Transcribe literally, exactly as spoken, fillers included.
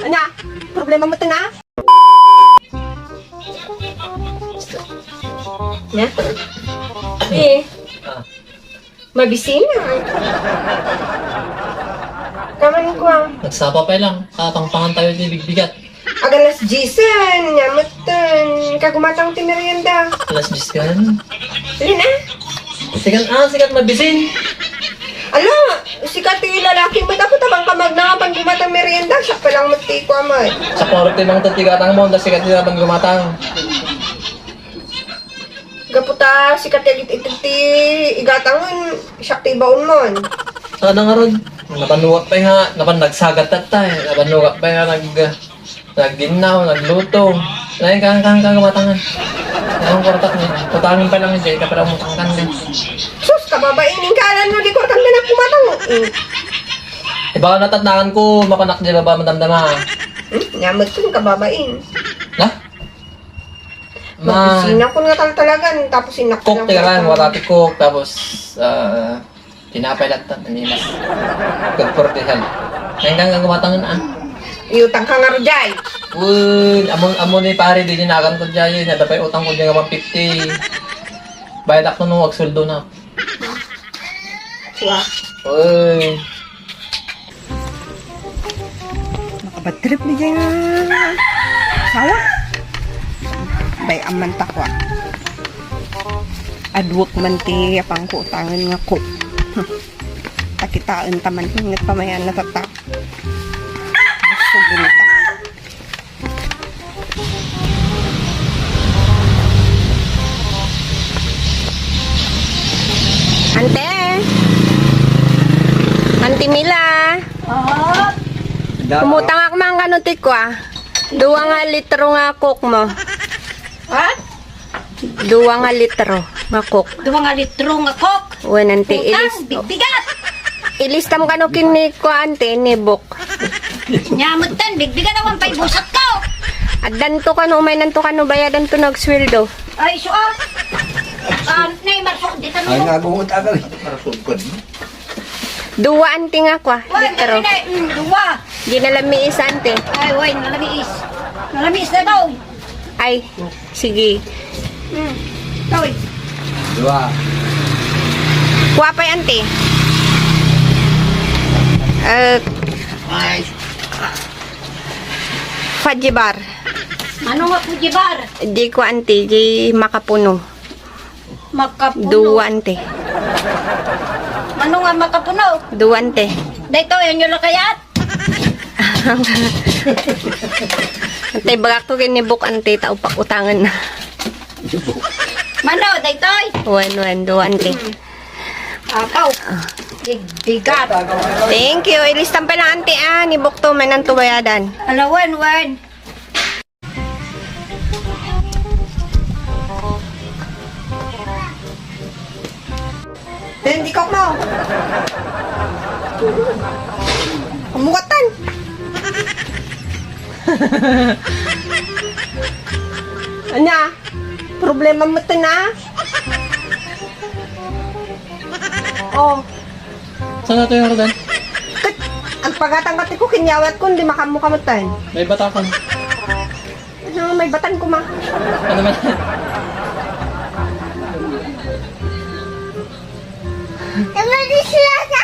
Ania, problema metten a? Ania? Eh, Ah. Mabisin a. Kaman ko a. Nagsapa pay lang. Kapangpangan tayo di bigbigat. Agan alas diesen, nia metten. Kagumatang ti merienda. Alas dies kan? Alin a? Sikat, ah, sikat mabisin. Ala, sikat ti lalaki met, apo tabang kamagna, apan gumatang merienda, siak pa lang met ti kua met. Sa kwarto ti mangted ti gatang mo, da sikat ti laban gumatang. Gapu ta sikat ti agit-ited ti igatangen, siak ti ibaonmon. Sana ngarud, nabannuak pay nga, napan nagsagat tatta, eh. Nabannuak pay nga nag-, nagginnaw, nagluto. Lain ka, ka, ka, gumatangan. Ang kwartak niya. Utangan pa lang, hindi ka pala umutang kan. Sus, kababain, inka alam no, di kwartak na kumatang. Eh. Iba ka natatnakan ko, mapanak di ba ba madamdama? Hmm? Nyamot ko, kababain. Na? Ma- Mabisin a ko nga tal-, talagan, tapos inak Coke lang ti karan, ako. Wala ti Coke, tapos, ah, tinapay latta, ani mas good for the health. Ngayon ka nga gumatangan, ah. Iutang ka nga, Rojay. Uy, amo, amo ni pare, di ginagan ko dyan, yun. Ada pa'y utang ko dyan nga one fifty. Bayad ako nung agsuldo na. Wa. Uy. Nakabad trip ni dyan nga asawa. Bay-am man ta kua. Adwek man ti apang ko utangen nga Coke. Hmm. Takitaen ta man, inget pamayan na tata. Gusto ginta. Ante! Ante Mila! Oo. Umutang ak man kano ti kua. Dua nga litro nga Coke mo. Ha? Dua nga litro nga Coke. Dua nga litro nga Coke. Wen, ante, utang, ilis-, bigbigat. Ilistam kano ken ni kuan, ante, ni Bok. Nyamot tan, bigbigat awan pay busat ko. Addanto kano, umaynanto kano, bayadanto no agsweldo. Ay, so, ah. Ah, nay, marso, di kami. Ay, nagungot ako eh. Dua, ante, nga kua, wen, litro. Dali, mm, dua. Di nalamiis, ante. Ay, wen, nalamiis. Nalamiis na daw. Ay, sige. Hmm. Toy. Dua. Kua pay, ante. Eh, ay. Fudgy bar. Ano nga Fudgy bar? Di ko, ante, di makapuno. Makapuno. Dua, ante. Ano nga makapuno? Dua, ante. Daytoy, ano lang kayat? Ante, bagak to kinibuk, ante, tao pakutangan na. Mano, daytoy? Wen, wen, dua, ante. Hmm. Apaw. Big-, bigat. Thank you. Ilistan pa lang, ante, ah. Ni Bukto, may nantubayadan. Ala, wen, wen. Hindi ko mo. Umugatan. Anya? Problema mo ito na? Oh. Saan nato yung Rodan? Kat-, agpagatan ka ti ko, kinyawat ko, hindi makamu ka mo tayo. May batakan. Ano, may batan ko ma. Ano man? Ano di sila sa?